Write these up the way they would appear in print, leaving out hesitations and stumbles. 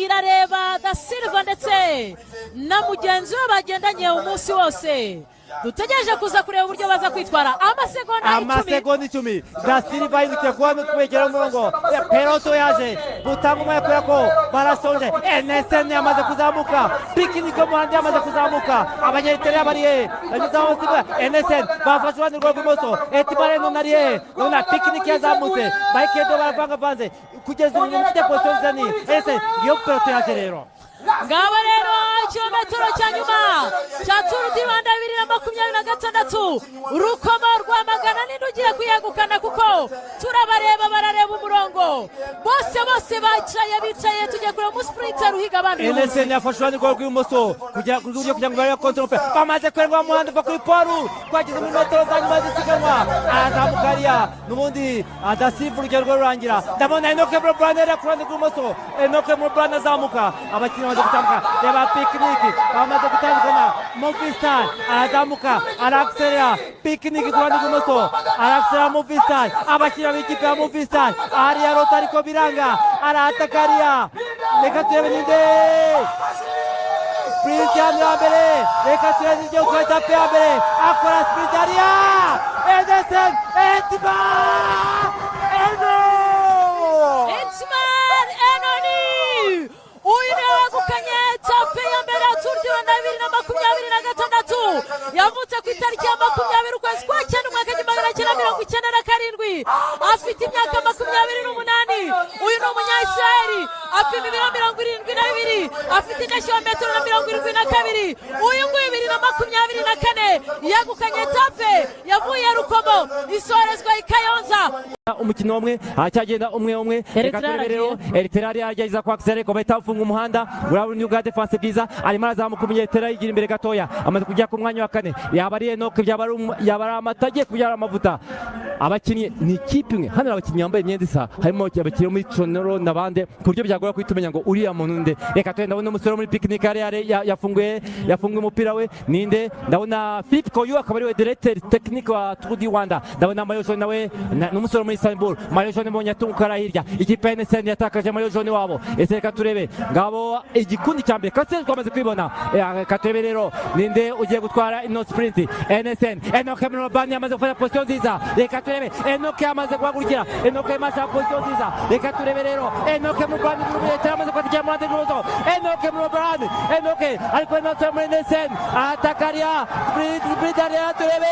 Irareba Da Silva ndetse na mugenzi we bagendanye umunsi wose. Dutegereje kuza kureba uburyo baza kwitwara. Amasegonda 10. Amasegonda 10. Da Silva yihutiye kuba kwegera umurongo. Peloton yaje gutanga umwanya kubera ko barasonje. NSN yamaze kuzamuka, Picnic muhanda yamaze kuzamuka. Abanyaritera bari he? Banyuze Silva, NSN bafashe uruhande rw'ibumoso. Etibareno nari he? Ndabona Picnic yazamutse, Bayikedo baravangavanze. Kugeza ubu umuntu ufite position nziza ni NSN. Iyo peloton yaje rero. Ngabo rero ikirometero cya nyuma cya Tour du Rwanda 2026, Rukomo, Rwamagana, ninde ugiye kuyegukana? Kuko turabareba, barareba umurongo bose, bose bicaye, bicaye. Tugiye kureba umusprinter uhiga abandi uyu munsi. NSN yafashe uruhande rwawe rw'ibumoso kugira rw'iburyo kugira ngo barebe contre. Bamaze kurenga umuhanda uva kuri poids, twageze muri metero za nyuma zisiganwa. Arazamuka hariya n'ubundi adasiva, urugero rwe rurangira. Ndabona Enoke Mulubrhan hariya ku ruhande rw'ibumoso. Enoke Mulubrhan azamuka, abakinnyi bamaze gutambuka. Reba Picnic, bamaze gutandukana. Movistar arazamuka, arakiserera. Picnic ku ruhande rw'ibumoso arakiserera Movistar. Abakinnyi b'ikipe ya Movistar hariya rota, ariko biranga, arataka hariya. Reka turebe ninde sprint hano ya mbere. Reka turebe ninde gukora étape ya mbere. Akora sprint hariya, Edison Etiba Eno. Etiman Enoni, uyu niwe wegukanye étape ya mbere ya Tour du Rwanda 2026. Yavutse ku itariki ya 20 ukwezi kwa cyenda umwaka 1997, afite imyaka 28. Uyu ni Umunyayisiraheli, apima ibiro 72, afite indeshyo ya metero na 72. Uyu nguyu 2024 yegukanye étape yavuye Rukomo isorezwa i Kayonza. Umukino umwe aracyagenda umwe umwe. Reka Eritrea. turebe rero. Eritrea aragerageza kwakisera, ariko bahita bafunga umuhanda. Urabona ubwa défense bwiza. Arimo arazamuka Umunyeritrea, yigira imbere gatoya, amaze kujya ku mwanya wa kane. Yaba ari Enoke, yaba ari amata agiye kubyara amavuta. Abakinnyi ni ikipe imwe hano, hari abakinnyi bambaye imyenda isa, harimo abakinnyi bo muri Conoro n'abandi, ku buryo byagora guhita umenya ngo uriya muntu nde. Reka turebe, ndabona umusore wo muri Picnic hariya yafunguye umupira we. Ninde? Ndabona Philippe Koyu, akaba ariwe directeur technique wa Tour du Rwanda. Ndabona maillot jaune nawe ni umusore wo muri Istanbul. Maillot jaune mbonye atunguka hariya hirya. Ikipe ya NSN yatakaje maillot jaune wabo. Ese reka turebe, ngabo igikundi cya mbere kase twamaze kwibona. Reka turebe rero ninde ugiye gutwara ino sprint. NSN, Enoke Mulubrhan yamaze gufata position nziza. Reka turebe, Enoke yamaze guhagurukira. Enoke yamaze position nziza. Reka turebe rero, Enoke Mulubrhan yamaze gufata icya muhande rw'ibumoso. Enoke Mulubrhan, Enoke ariko Enoke muri NSN atakaria sprint, sprint hariya. Turebe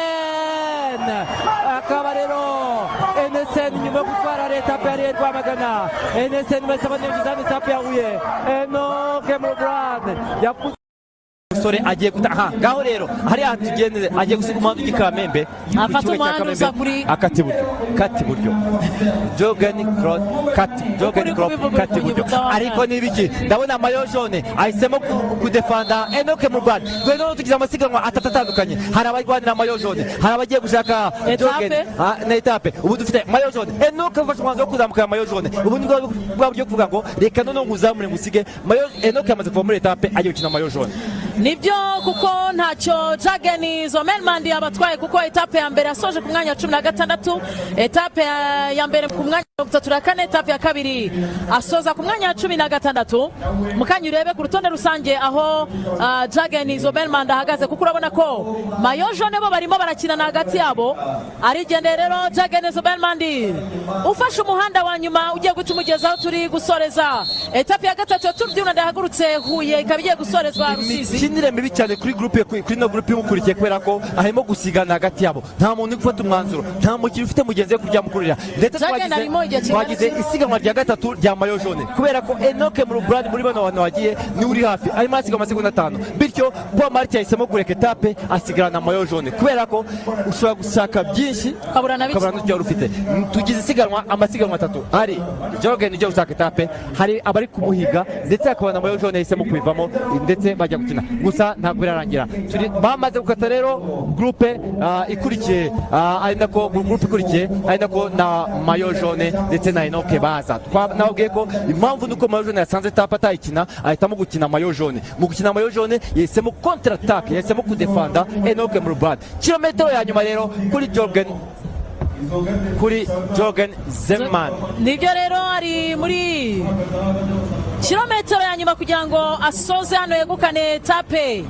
NSN, akaba rero NSN nyuma yo gutwara l'étape yariye Rwamagana, NSN bahise banegeza étape ya Huye. Enoke Mulubrhan yafuze umusore agiye guta aha ngaho rero hariya tugende, agiye gusiga umuhanda ujya i Kamembe. Ku Afata kibuga cya umuhanda Kamembe. uza kuri- Akata iburyo, kata iburyo, Jurgen Klopp, kata Jurgen Uri Klopp, kubivuga kata iburyo. uri kunyibutsa. Ariko ni ibiki? Ndabona maillot jaune ahisemo kudefanda Enoke Mulubrhan. Dore noneho tugize amasiganwa atatu atandukanye: hari abarwanira maillot jaune, hari abagiye gushaka Étape. Jurgen na étape. Ubu dufite maillot jaune Enoke ufashe umwanzuro wo kuzamuka ya maillot jaune. Ubu ni bwa buryo kuvuga ngo reka noneho nkuzamure ngusige maillot. Enoke yamaze kuva muri étape, agiye gukina maillot jaune. Nibyo, kuko ntacyo Jurgen Zomermand yabatwaye, kuko étape ya mbere yasoje ku mwanya wa 16, étape ya mbere ku mwanya wa 34, étape ya kabiri asoza ku mwanya wa 16. Mukanya urebe ku rutonde rusange aho Jurgen Zomermand ahagaze, kuko urabona ko maillot jaune bo barimo barakinana hagati yabo. Arigendeye rero Jurgen Zomermand, ufashe umuhanda wa nyuma ugiye guca umugezi aho turi gusoreza étape ya gatatu ya Tour du Rwanda, yahagurutse Huye ikaba igiye gusorezwa Rusizi. Imikinire mibi cyane kuri groupe, kuri ino groupe imukurikiye, kubera ko harimo gusigana hagati yabo. Nta muntu uri gufata umwanzuro, nta mukinnyi ufite mugenzi we kuryamukurira ndetse Jurgen arimo igihe kingana twagize iki? isiganwa rya gatatu rya maillot jaune, kubera ko Enoke Mulubrhan muri bano bantu bagiye niwe uri hafi, arimo arasiga amasegonda 5. Bityo Paul Marc yahisemo kureka étape, asigarana maillot jaune, kubera ko ushobora gushaka byinshi ukabura na bike. Ukabura n'ibyo wari ufite. Tugize isiganwa, amasiganwa atatu: hari Jurgen ujya gushaka étape, hari abari kumuhiga, ndetse hakaba na maillot jaune yahisemo kubivamo ndetse bajya gukina. Gusa ntabwo birarangira. Bamaze gukata rero groupe ikurikiye, ari nako groupe ikurikiye, ari nako na maillot jaune ndetse na Enoke baza. Nababwiye ko impamvu nuko maillot jaune yasanze étape atayikina, ahitamo gukina maillot jaune. Mu gukina maillot jaune yahisemo contre attaque, yahisemo kudefanda Enoke Mulubrhan. Kilometero ya nyuma rero kuri Jurgen. Kuri Jurgen Zimmermann. Nibyo rero, ari muri kilometero ya nyuma kugira ngo asoze hano, yegukane etape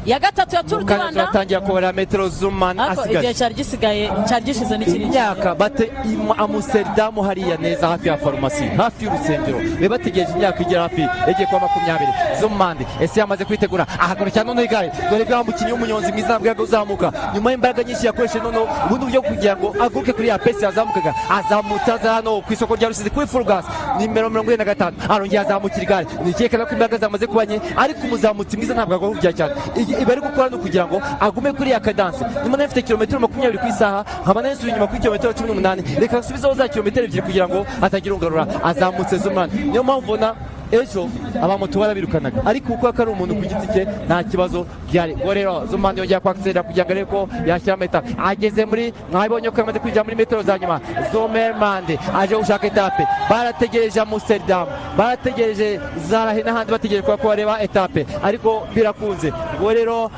ya gatatu ya Tour du Kandi Rwanda. Turatangira kubara metero Zumman Ariko igihe asigaje. cyari gisigaye, cyari gishize n'ikindi. Imyaka bate Amsterdam hariya neza hafi ya farumasi, hafi y'urusengero, be bategereje imyaka igera hafi yagiye kuba 20. Zumandi ese yamaze kwitegura ahagarukira noneho igare. Dore bwa mukinnyi w'umunyonzi mwiza ntabwo uzamuka nyuma y'imbaraga nyinshi yakoresheje. Noneho ubundi buryo kugira ngo aguruke kuri ya pace yazamukaga, azamutse aza hano ku isoko rya Rusizi kuri full gas nimero 45, arongera azamukira igare. Ni icyerekana ko imbaraga zamaze kuba nke, ariko umuzamutsi mwiza ntabwo agomba cyane. Ibi ari gukora ni ukugira ngo agume kuri ya cadence. Nyuma nayo mfite kilometero 20 ku isaha, nkaba nayo nsubira inyuma kuri kilometero 18, reka nsubizeho za kilometero 2 kugira ngo hatagira ungarura. Azamutse Zumani. Niyo mpamvu ubona ejo abamoto barabirukanaga, ariko kuko ari umuntu ku giti cye nta kibazo byari. Ubwo rero Zumani yongera kwakisera kugira ngo arebe ko yashyira meta. Ageze muri, mwabonye ko yamaze kwinjira muri metero za nyuma. Zomermande aje gushaka etape. Barategereje Amsterdam, barategereje Zarahe n'ahandi, bategereje kuba ko bareba etape, ariko birakunze. Ubwo rero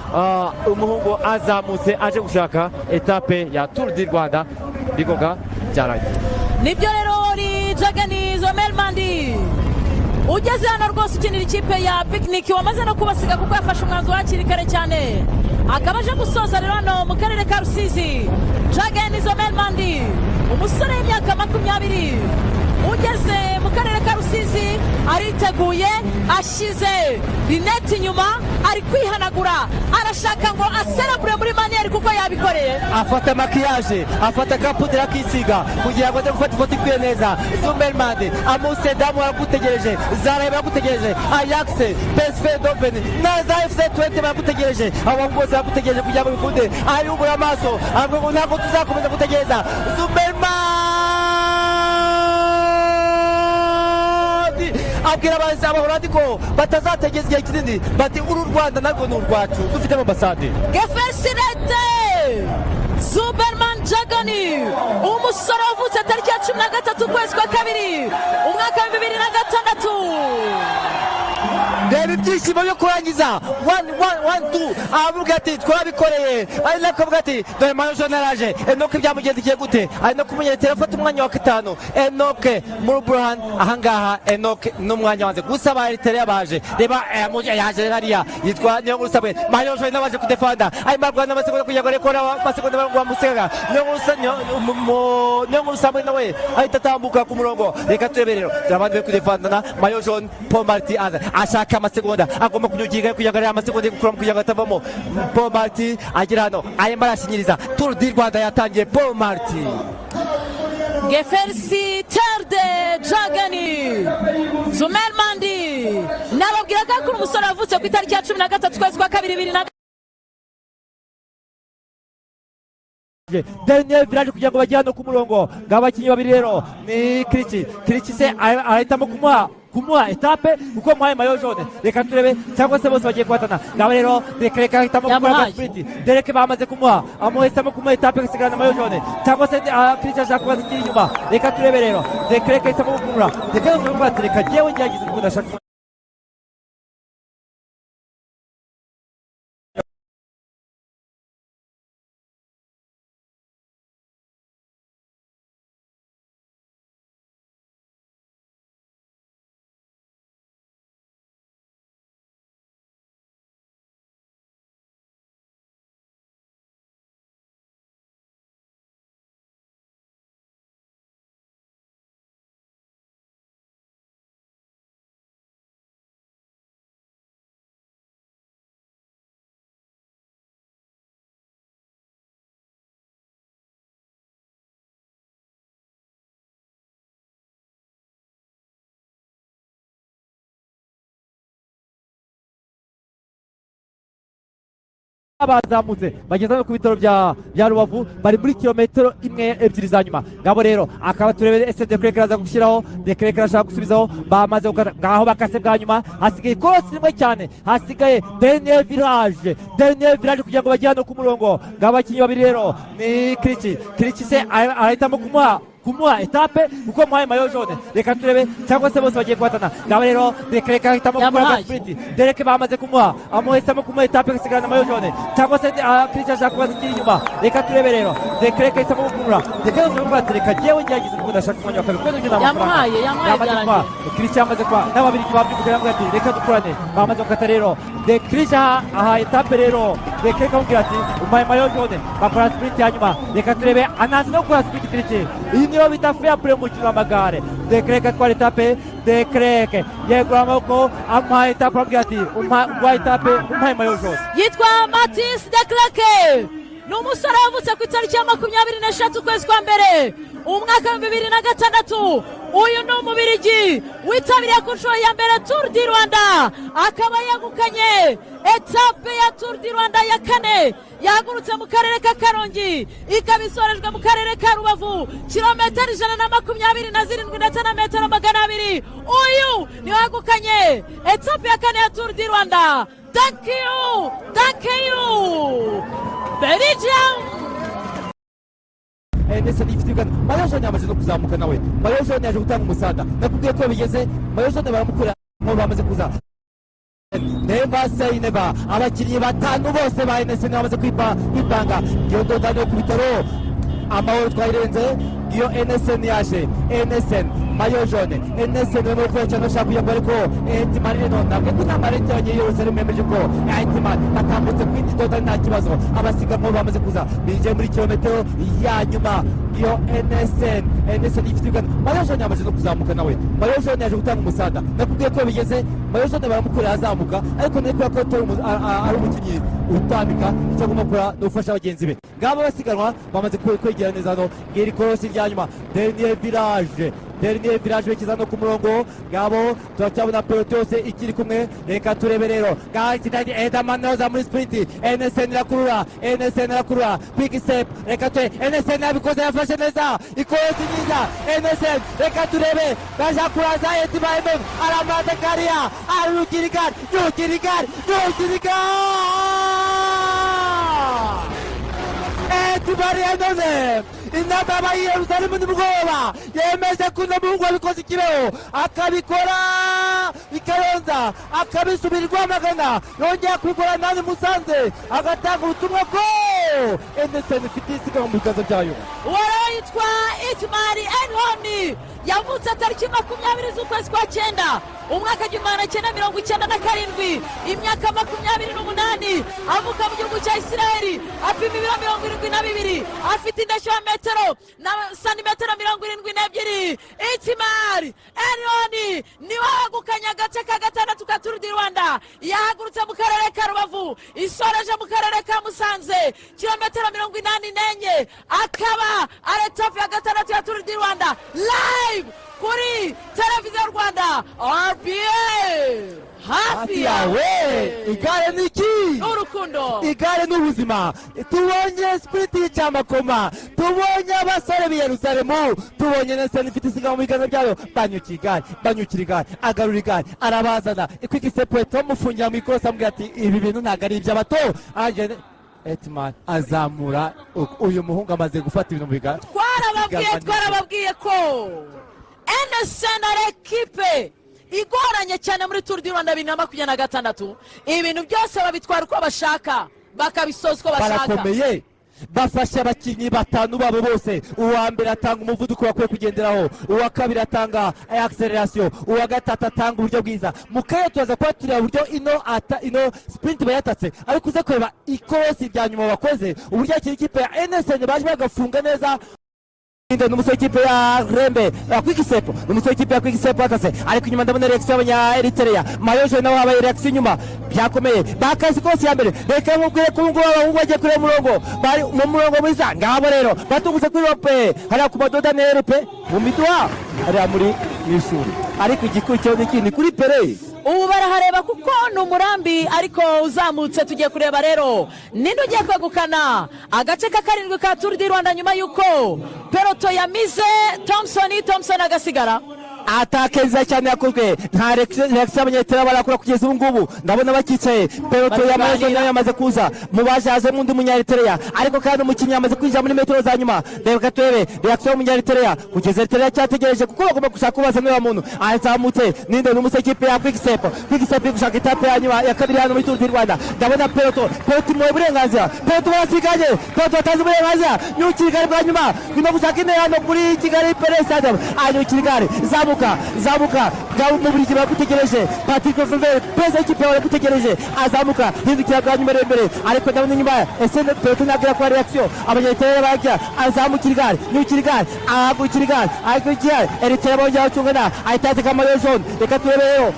umuhungu azamutse aje gushaka etape ya Tour du Rwanda. Bigoga byarangiye. Nibyo rero, ni Jurgen Zomermandi ugeze hano rwose, ukinira ikipe ya Picnic, wamaze no kubasiga kuko yafashe umwanzuro hakiri kare cyane, akaba aje gusoza rero hano mu karere ka Rusizi. Jurgen Zomermandi, umusore w'imyaka 20 ugeze mu karere ka Rusizi, ariteguye, ashyize rinete inyuma, ari kwihanagura, arashaka ngo aserabure muri manière kuko yabikoreye. Afata maquillage, afata kapudera akisiga kugira ngo aze gufata ifoto ikwiye neza. Zumermande, Amsterdam baragutegereje, Zaraye baragutegereje, Ajax, PSV Eindhoven na za FC Twente baragutegereje. Abo bose baragutegereje kugira ngo bikunde. Ayubura amaso avuga ngo ntabwo tuzakomeza gutegereza. Zumermande abwira abahanzi Abahorandi ko batazategereza igihe kinini, bati uru Rwanda narwo ni urwacu, dufite ambasade. Gefersinete Zuberman Jagani, umusore wavutse tariki ya 13 ukwezi kwa kabiri umwaka wa 2006. Reba ibyishimo byo kurangiza one one one two, avuga ati twabikoreye, ari nako avuga ati dore maillot jaune araje. Enoke byamugendekeye gute? Ari no kumenyetera afata umwanya wa gatanu. Enoke muri Burhan ahangaha, Enoke n'umwanya wanze gusa ba Eritrea baje. Reba yaje hariya yitwa Niyonkuru Samuel, maillot jaune nabaje kudefanda, arimo arwana amasegonda kugira ngo arekore amasegonda bamusigaga. Niyonkuru Samuel nawe ahita atambuka ku murongo. Reka turebe rero, dore abandi bari kudefandana. Maillot jaune Paul Marti aza ashaka amasegonda, agomba kunyuginga kugira ngo arebe amasegonda yo gukuramo kugira ngo atavamo. Paul Marti agera hano arimo arashinyiriza. Tour du Rwanda yatangiye, Paul Marti. Gefersi Terde Jagani Zumermandi, nababwiraga ko umusore wavutse ku itariki ya 13 ukwezi kwa kabiri bibiri na Dernier virage kugira ngo bajye hano ku murongo. Ngabo abakinnyi babiri rero ni Kiriki. Kiriki se arahitamo kumuha etape kuko muhaye maillot jaune? Reka turebe, cyangwa se bose bagiye guhatana. Ngabo rero reka reka ahitamo gukora Yamuhaye. Sprint. Dereke bamaze kumuha, amuhisemo kumuha etape agasigarana maillot jaune, cyangwa se Kiriki ashaka kubaza ikiri inyuma. Reka turebe rero, reka reka ahitamo gukurura, reka reka reka jyewe ngerageze kuko ndashaka. Bazamutse bageze no ku bitaro bya Rubavu, bari muri kilometero 1, 2 za nyuma. Ngabo rero akaba turebe ese Declerc araza gushyiraho. Declerc arashaka gusubizaho, bamaze gukata, ngaho bakase bwa nyuma. Hasigaye ikorosi rimwe cyane, hasigaye dernier virage, dernier virage kugira ngo bajye hano ku murongo. Ngabo abakinnyi babiri rero ni Kiriki. Kiriki se arahitamo kumuha Kumuha étape kuko muhaye maillot jaune. Reka turebe, cyangwa se bose bagiye guhatana. Ngabo rero Declercq ahitamo gukora Yamuhaye. Sprint. Derek bamaze kumuha, amuhisemo kumuha étape, agasigarana maillot jaune, cyangwa se Christian ashaka kubaza ikiri inyuma. Reka turebe rero, Declercq ahitamo gukurura. Declercq aravuga ati: "Reka jyewe ngerageze kuko ndashaka umwanya wa kabiri kuko nibyo ni amafaranga." Yamuhaye, Yamaze byarangiye. kumuha. Christian amaze kuba n'Ababirigi babyuka, baravuga ati: "Reka dukorane." Bamaze gukata rero, de Christian aha étape rero, Declercq amubwira ati: "Umpaye maillot jaune." Bakora sprint ya nyuma. Reka turebe, anazi no gukora sprint. Christian, iyi niyo bita fair play mu mukino w'amagare. Declercq atwara étape. Declercq yegura amaboko, amuhaye étape, aramubwira ati: "Umpaye étape, umpaye maillot jaune." Yitwa Mathias Declercq, ni umusore wavutse ku itariki ya 23 ukwezi kwa mbere umwaka wa 2006. Uyu ni Umubirigi witabiriye ku nshuro ya mbere Tour du Rwanda, akaba yegukanye étape ya Tour du Rwanda ya kane, yahagurutse mu karere ka Karongi, ikaba isorejwe mu karere ka Rubavu, kilometero 127 ndetse na metero 200. Uyu niwe wegukanye étape ya kane ya Tour du Rwanda. Thank you, thank you, Belgium. Ndetse n'ifite ibiganza. Maillot jaune yamaze no kuzamuka nawe. Maillot jaune yaje gutanga umusada. Nakubwiye ko bigeze maillot jaune baramukura mo, bamaze kuza. Never say never. Abakinnyi batanu bose ba NSN bamaze kwipanga. Iyo dodani ku bitaro Amahoro twayirenze. Iyo NSN yaje, NSN maillot jaune, NSN barimo gukora cyane, bashaka kujya, ariko Etimar eno ntabwo ko nta marete ya Yerusalemu yemeje ko Etimar batambutse ku yindi dodani, nta kibazo. Abasiganwa bamaze kuza, binjiye muri kilometero ya nyuma. Iyo NSN, NSN ifite ibiganza. Maillot jaune yamaze no kuzamuka nawe. Maillot jaune yaje gutanga umusada. Nakubwiye ko bigeze maillot jaune baramukorera azamuka, ariko nawe kubera ko ari umukinnyi utambika, icyo agomba gukora ni ugufasha bagenzi be. Ngabo basiganwa bamaze kwegera neza hano. Ngiri korosi rya nyuma, dernier virage, dernier virage, berekeza no ku murongo. Ngabo turacyabona peloton yose ikiri kumwe. Reka turebe rero, ngaho ikidage Edaman muri sprint. NSN irakurura, NSN irakurura, Quick Step. Reka turebe, NSN yabikoze, yafashe neza ikorosi nziza NSN. Reka turebe, baja kuraza. Etimaenon aramata kariya, arukira igare, yukira igare, yukira igare. Etimari none inama y'i Yerusalemu nimugoroba yemeje ko uno muhungu wabikoze ikibeho, akabikora i Kayonza, akabisubira i Rwamagana, yongera kubikora nani Musanze, agatanga ubutumwa ko NSN ifite isiganwa mu biganza byayo. Uwo rero yitwa Itamar Einhorn, yavutse tariki 20 z'ukwezi kwa cyenda umwaka 1997, imyaka 28, avuka mu gihugu cya Isiraheli, apima ibiro 72, afite indeshyo ya metero na santimetero 72. Itamar Einhorn niwe wegukanye agace ka gatandatu ka Tour du Rwanda. Yahagurutse mu karere ka Rubavu, isoreje mu karere ka Musanze, kilometero 84, akaba ari étape ya gatandatu ya Tour du Rwanda, live kuri Televiziyo Rwanda, RBA, hafi yawe. Igare ni iki? N'urukundo. Igare ni ubuzima. Tubonye sprint y'icyamakoma, tubonye abasore b'i Yerusalemu, tubonye NSN ifite isiganwa mu biganza byayo. Banyukira igare, banyukira igare, agarura igare, arabazana. Quick Step bamufungira mu ikorosi, amubwira ati: "Ibi bintu ntabwo ari iby'abato." Angene Etman azamura uyu muhungu amaze gufata ibintu mu biganza. Twarababwiye, twarababwiye ko NSN ari ekipe igoranye cyane muri Tour du Rwanda 2026. Ibintu byose babitwara uko bashaka, bakabisoza uko bashaka. Barakomeye, bafashe abakinnyi batanu babo bose. Uwa mbere atanga umuvuduko bakwiye kugenderaho, uwa kabiri atanga acceleration, uwa gatatu atanga uburyo bwiza. Mu kanya turaza kuba tureba uburyo ino sprint bayatatse, ariko uze kureba ikorosi rya nyuma bakoze, uburyo akiri ikipe ya NSN baje bagafunga neza. Ni umusore w'ikipe ya Rembe ya Quick Step, ni umusore w'ikipe ya Quick Step atase, ariko inyuma ndabona reaction y'abanya Eritrea. Maillot jaune nawe habaye reaction inyuma, byakomeye, bakazi kose ya mbere. Reka nkubwire ko ubu ngubu abahungu bagiye kureba umurongo, bari mu murongo mwiza. Ngabo rero batungutse kuri rope hariya ku madodaneri pe mu miduha hariya muri mu ishuri, ariko igikurikiyeho ni iki? Ni kuri pere. Ubu barahareba kuko ni umurambi ariko uzamutse. Tugiye kureba rero ninde ugiye kwegukana agace ka karindwi ka Tour du Rwanda nyuma y'uko peloton yamize Thompson, Thompson agasigara. Attaque nziza cyane yakozwe, nta réaction y'Abanyaritera barakora kugeza ubu ngubu. Ndabona bakicaye. Peloton ya maillot nayo yamaze kuza mu baje, hajemo undi Munyaritera, ariko kandi umukinnyi yamaze kwinjira muri metero za nyuma. Reka turebe réaction y'Umunyaritera. Kugeza Eritrea cyategereje, kuko bagomba gushaka kubaza niba muntu azamutse. Ninde? Ni umusekipe ya Quick Step. Quick Step iri gushaka étape ya nyuma ya kabiri hano muri Tour du Rwanda. Ndabona peloton, peloton imuhaye uburenganzira, peloton barasiganye, peloton batanze uburenganzira. Nyukira igare bwa nyuma, nyuma gushaka intera hano kuri Kigali Pele Stadium. Anyukira igare, zamuka, zamuka bwa Mubirigi baragutegereje. Patrick Lefevere, perezida w'ikipe yawe, baragutegereje. Azamuka, hindukira bwa nyuma imbere, ariko ndabona inyuma. Ese peloton ntabwo irakora réaction? Abanyaritera bajya, azamukira igare, nyukira igare, ahagurukira igare, ahagurukira Eritrea, bongera bacungana, ahita yateka maillot jaune. Reka turebe rero,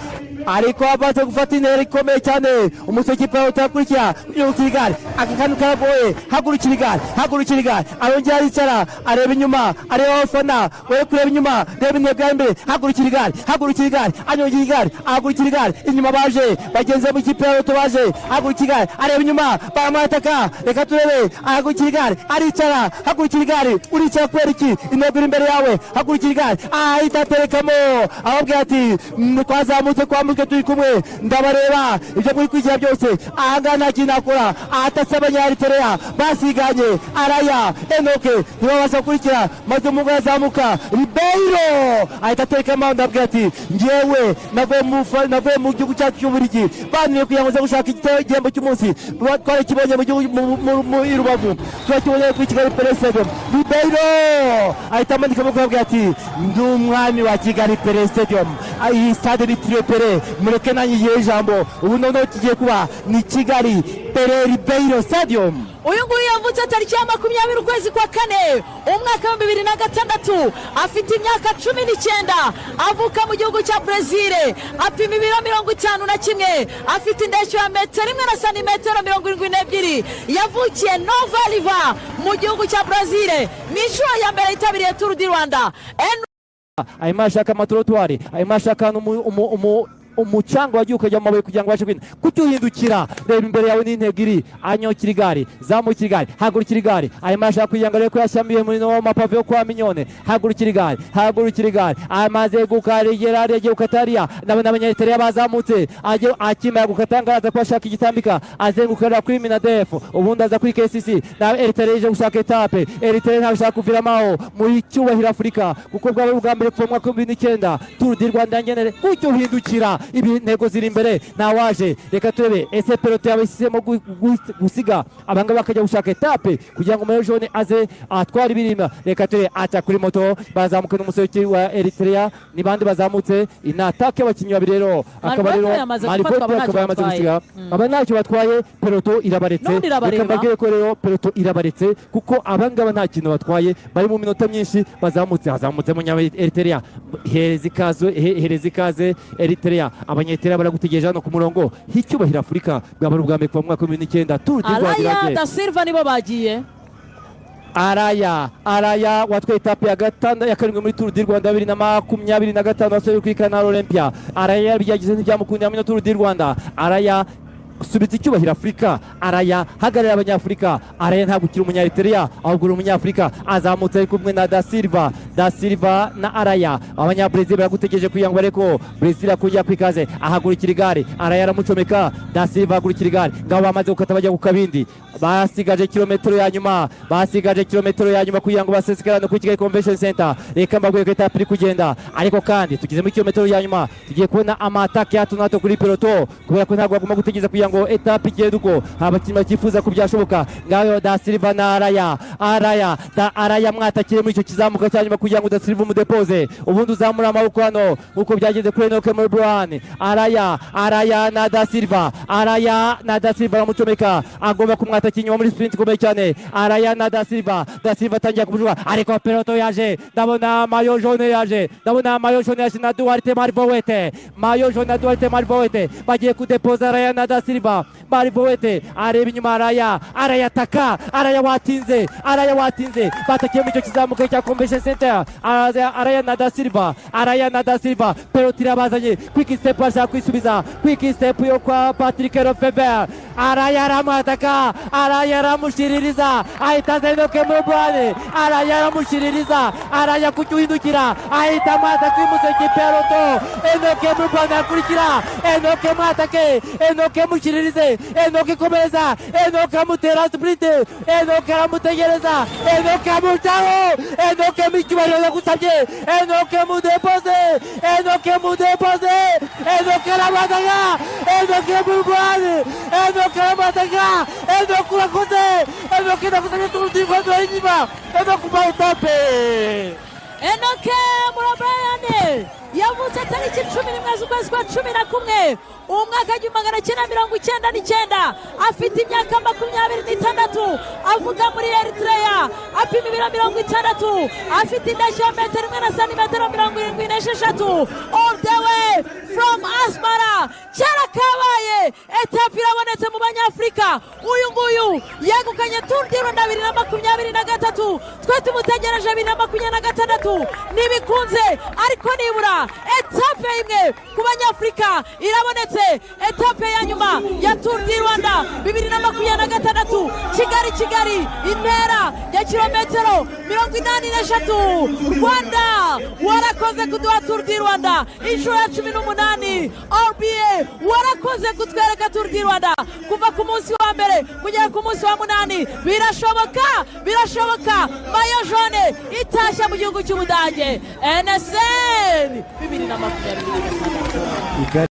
ariko amaze gufata intera ikomeye cyane umusore w'ikipe yawe utakurikira. Yurukira igare, aka kantu karagoye. Hagurukira igare, hagurukira igare. Arongera aricara, areba inyuma, areba abafana. We kureba inyuma, reba intego ya imbere. Hagurukira igare, hagurukira igare, anyongera igare, ahagurukira igare. Inyuma baje bagenzi mu ikipe yawe baje. Hagurukira igare, areba inyuma, baramwataka. Reka turebe, ahagurukira igare, aricara. Hagurukira igare, uricara kubera iki? Intego iri imbere yawe. Hagurukira igare, ahita aterekamo, ababwira ati: "Twazamutse kwa mutwe, turi kumwe, ndabareba ibyo muri kwigira byose. Ahangaha nta kintu nakora." Ahatase Abanyaeritereya basiganye, Araya, Enoke ntibabasha gukurikira, maze umuhungu arazamuka, Ribeiro, ahita aterekamo. Ndabwira ati: "Njyewe navuye mu gihugu cyacu cy'Uburigi, bananiwe kugira ngo nze gushaka igihembo cy'umunsi. Twarakibonye mu gihugu i Rubavu, turakibonye kuri Kigali Pele Stadium." Ribeiro ahita amanika amaboko, ababwira ati: "Ndi umwami wa Kigali Pele Stadium. Iyi stade bitiriwe Pele, mureke nanjye igihe ijambo. Ubu noneho kigiye kuba ni Kigali Pele Ribeiro Stadium." Uyu nguyu yavutse tariki ya 20 ukwezi kwa kane umwaka wa 2006, afite imyaka 19, avuka mu gihugu cya Brezil, apima ibiro 51, afite indeshyo ya metero 1 na santimetero 72. Yavukiye Nova Riva mu gihugu cya Brezil. Ni inshuro ya mbere yitabiriye Tour du Rwanda. Arimo arashaka amatrottoirs, arimo arashaka umucanga wagiye ukajya mu mabuye kugira ngo abashe kwinjira. Kuki uhindukira? Reba imbere yawe n'intego iri. Anyukira igare, zamukira igare, hagurukira igare. Arimo arashaka kugira ngo arebe ko yashyamiye muri no mapave yo kwa Mignone. Hagurukira igare, hagurukira igare. Amaze gukarigera, agiye gukata hariya. Ndabona Abanyaritariya bazamutse. Akimara gukata ngo araza kuba ashaka igitambika, azenguka kuri Minadef, ubundi aza kuri KCC. Na Eritrea ije gushaka étape. Eritrea ntabwo ishaka kuviramo aho muri cyubahiro Afurika, kuko bwaba ari ubwa mbere kuva mu mwaka wa 2009 Tour du Rwanda ngenere. Kuki uhindukira? Ibi intego ziri imbere, ntawaje. Reka turebe, ese peloton yabahisemo gusiga abangaba bakajya gushaka étape kugira ngo maillot jaune aze atware ibirima? Reka turebe, aca kuri moto, bazamuka n'umusore wa Eritrea. Ni bande bazamutse? Ni attaque y'abakinnyi babiri rero, akaba rero Marivoto yamaze Marivoto gufatwa, aba akaba ntacyo yamaze batwaye. gusiga, aba ntacyo batwaye. Peloton irabaretse. N'ubundi irabareba. Reka mbabwire ko rero peloton irabaretse, kuko abangaba nta kintu batwaye, bari mu minota myinshi bazamutse. Hazamutse mu Eritrea. Hereza ikaze, hereza ikaze Eritrea. Abanyaeritrea baragutegereje hano ku murongo h'icyubahiro Afurika. Bwaba ari ubwa mbere kuva mu mwaka wa 2009 Tour du Rwanda Araya irangiye. da Silva nibo bagiye. Araya, Araya watwaye étape ya gatanda ya karindwi muri Tour du Rwanda 2025, wasoje kuri Canal Olympia. Araya byagize ntibyamukundira muri Tour du Rwanda. Araya, subiza icyubahiro Afurika. Araya, hagararira Abanyafurika. Araya, ntabwo ukiri Umunyaeritereya, ahubwo uri Umunyafurika. Azamutse ari kumwe na Da Silva, Da Silva na Araya. Abanyabrezil baragutegereje kugira ngo bareko Brezil akongera ku ikaze. Ahagurukira igare, Araya aramucomeka. Da Silva ahagurukira igare. Ngabo bamaze gukata bajya ku Kabindi. Basigaje kilometero ya nyuma, basigaje kilometero ya nyuma kugira ngo basesekarane ku Kigali Convention Center. Reka mbabwire ko étape iri kugenda, ariko kandi tugeze muri kilometero ya nyuma, tugiye kubona ama attaque ya hato na hato kuri peloton, kubera ko ntabwo bagomba gutegereza kugira ngo étape igende uko abakinnyi bakifuza ko byashoboka. Ngayo Da Silva na Araya, Araya da Araya, mwatakire muri icyo kizamuka cya nyuma kugira ngo Da Silva umudepoze, ubundi uzamura amaboko hano nk'uko byageze kuri Enoke muri Brian. Araya, Araya na Da Silva, Araya na Da Silva aramucomeka, agomba kumwataka inyuma muri sprint ikomeye cyane. Araya na Da Silva, Da Silva atangiye kumujuga, ariko peloton yaje. Ndabona maillot jaune yaje, ndabona maillot jaune yaje na Duarte Marvoete. Maillot jaune na Duarte Marvoete bagiye kudepoza Araya na Da Silva. Marvoete areba inyuma, Araya, Araya ataka, Araya watinze, Araya watinze. Batakiye muri icyo kizamuka cya Convention Center. Araya, Araya na Da Silva, Araya na Da Silva, peloton irabazanye. Quick Step ashaka kwisubiza, Quick Step yo kwa Patrick Lefevere. Araya aramwataka. Araye aramushiririza, ahita aza Enoke Mulubrhan, araye aramushiririza, arajya kucyuhindukira, ahita amwataka imuso ikipe ya Lotto. Enoke Mulubrhan akurikira Enoke, mwatake Enoke, mushiririze Enoke, komereza Enoke, amutera sprint. Enoke aramutegereza, Enoke amucaho. Enoke mu icyubahiro yagusabye, Enoke mudepose, Enoke mudepose. Enoke aramwataka, Enoke Mulubrhan, Enoke aramwataka. Enoke urakoze, Enoke ndagusabye, Tour du Rwanda inyuma, Enoke ubaye etape. Enoke Mulubrhan yavutse tariki 11 z'ukwezi kwa 11 umwaka 1999, afite imyaka 26, avuka muri Eritrea, apima ibiro 60, afite indeshyo ya metero 1 na santimetero 76, all the way from Asmara. Kera kabaye, etape irabonetse mu Banyafurika. Uyu nguyu yegukanye Tour du Rwanda 2023, twe tumutegereje 2026, ntibikunze, ariko nibura etape imwe ku Banyafurika irabonetse. Etape ya nyuma ya Tour du Rwanda 2026, Kigali Kigali, intera ya kilometero 83. Rwanda warakoze kuduha Tour du Rwanda inshuro ya 18. RBA warakoze kutwereka Tour du Rwanda kuva ku munsi wa mbere kugera ku munsi wa munani. Birashoboka, birashoboka, maillot jaune itashya mu gihugu cy'Ubudage, NSN 2026.